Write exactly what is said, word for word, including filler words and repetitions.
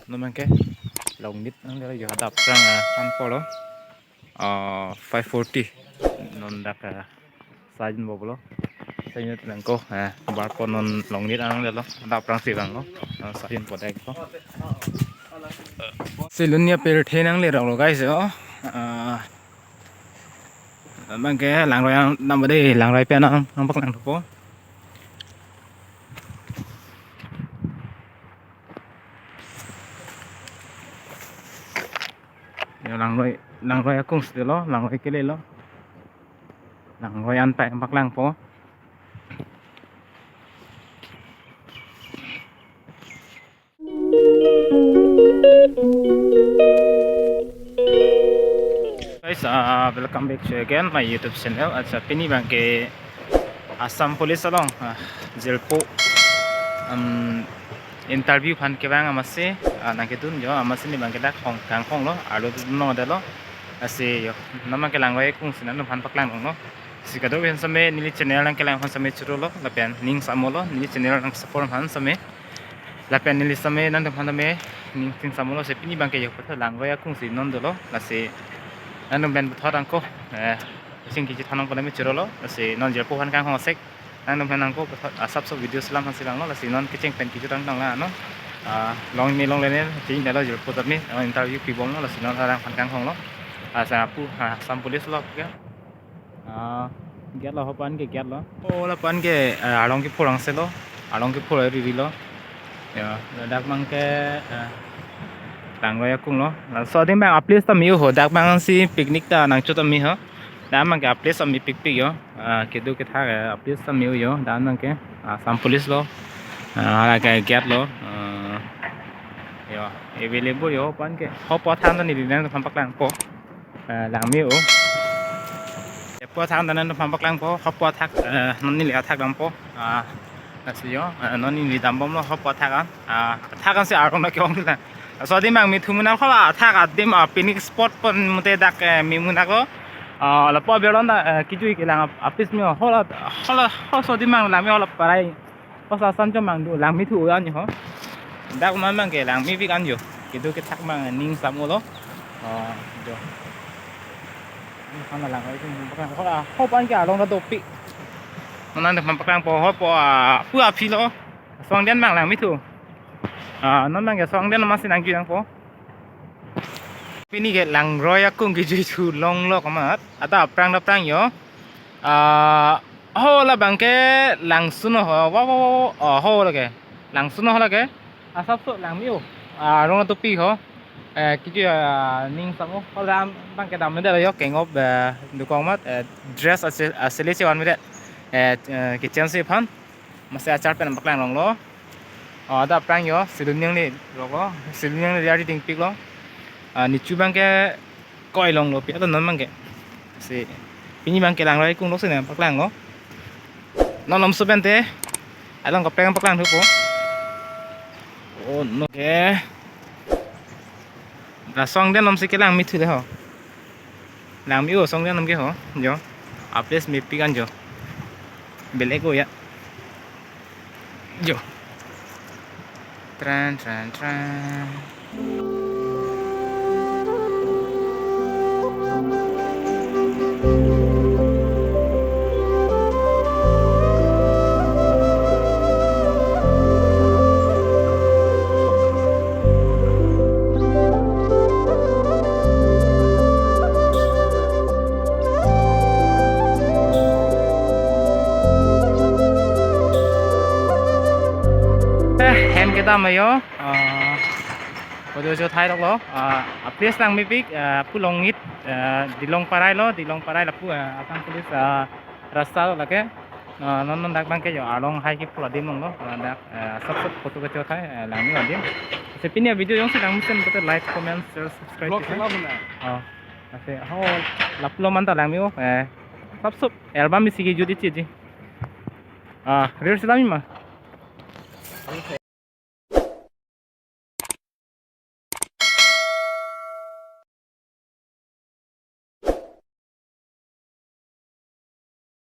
Non abangke Longnit nangle jo, adap aphrang, ah, an polo. Ah, five forty. Non dak, ah, sajen boblo. Sajen nangko, eh, barpo non Longnit nanglelo. Adap aphrangsi vanglo. Ah, sajen po dak ko. Selunya pirthe nangle roklo guys, oh. Ah, abangke langroi nang, nang bade langroi pen nang, nangpaklang thupo. Yo, langroi, langroi akung sitelo, langroi kelelo. Langroi an pa paklangpo. Guys, uh, welcome back to again my YouTube channel. Accha, pini abangke Assam Police along, ah, jirpo, um, interview aphan kevang amatsi, ah, nangkedun jo, amatsi ne abangke dak hong kangkonglo, arlo dunlong adalo. Lasi yo, non abangke langroi akungsi nangtumphan paklangdunlo. Si kadokave aphan same neli channel nangkelang aphan same churolo, lapen ning samolo, neli channel nangsupport aphan same. Lapen neli same nangtumphan same ning ting samolo, si pini abangke yo puthot langroi akungsi non dolo, lasi nangtum pen puthot nangko, eh, sing kejut thanong pada me churolo, lasi non jirpo aphan kangkong asek nangtum pen nangko puthot asapso video selam aphansi vanglo, lasi non kecheng pen kejut thanong la non, ah, long ne longle ne, ching dalo jirpo tame, ah, interview pibomlo, lasi non arang aphan kangkonglo, ah, sa pu, ah, Assam Police lo ke. Ah, gate lo, hopan ke gate lo. Oh, lapu-an ke, eh, arlong kephurang selo. Arlong kephur ri rilo. Ya, ladak abangke, eh, langroi akunglo. Laso adim abang a-place ta me-o ho. Dak abangsi picnic ta nangchot ta me ho. Dak abangke a-place ta mepikpik yo. Ah, kedo kethak, eh, a-place ta me-o yo. Dak abangke, ah, Assam Police lo. Ah, lake gate lo. Ah, yo, available yo, hopan ke. Hopo athak ta neli nangtumphan paklangpo. Eh, langme-o. Hopo athak ta nangtumphan paklangpo, hopo athak, eh, non neli athak dampo. Ah, lasi yo, eh, non neli dambomlo hopo athak an. Ah, athak ansi arong na ke-ong la. Laso adim abang me thu munak, hala athak adim, ah, picnic spot pen mute dak, eh, me munak lo. Ah, lapu aberlon ta, eh, kejui kelang ap-, apis me-o, hala, hala, halaso adim abang langme, hala parai. Pas asan chomang do, langme thu an ho. Dak non abangke langmepik an jo. Kedo kethak abang ning samolo. Oh, jo. Hana langroi akung, hola, hopan ke arlong ta dopik. Non nangtumphan paklangpo, hopo, ah, pu aphi lo. Song den abang langme thu. Ah, non abangke song den amatsi nangkejui nangpo. Pini ke langroi akung kejui thu longlok amat. Adap aphrang, adap aphrang yo. Ah, ho labangke langsun ho, wa, wa, wa, wa, oh, ho lake. Langsun ho lake. Asapso langme-o. Ah, arong ta dopik ho. Eh, kejui, ah, ning samlo. Ho labangke damde yo, kengop, eh, dokok amat, eh, dress ase-, asele chevan mede. Eh, eh, kechansi aphan. Amatsi achar pen nangpaklang longlo. Ah, adap aphrang yo, Siloniang le roklo, Siloniang le ari dingpiklo. Ah, nechu abangke koi longlo, pi ato non abangke. Si, pini abangke langroi akung lok si nangpaklanglo. Non lomso pen te, along kaprek nangpaklang thupo. Oh, no ke. La song den lomsi kelang me thu le ho. Langme-o song den lom ke ho, jo. A-place mepik an jo. Belek o ya. Jo. Tran, tran, tran. Eh, hem kedam ayo. Ah, kodo jo thai rok lo. Ah, a-place langmepik, ah, pu Longnit, ah, Dilong Parai lo, Dilong Parai lapu, ah, Assam Police, ah, rasta lo lake. Ah, non non dak abangke yo arlong hai kephur adim longlo. Ah, dak, ah, sap sap photo kechot hai, ah, langme adim. Si pini video jongsi langmesen pulote like, comment, share, subscribe. Vlog kisa. Channel mana? Oh, ase ho lapulo manta langme-o, eh, sap sap album isi kejut ichi ji. Ah, reels dam ma.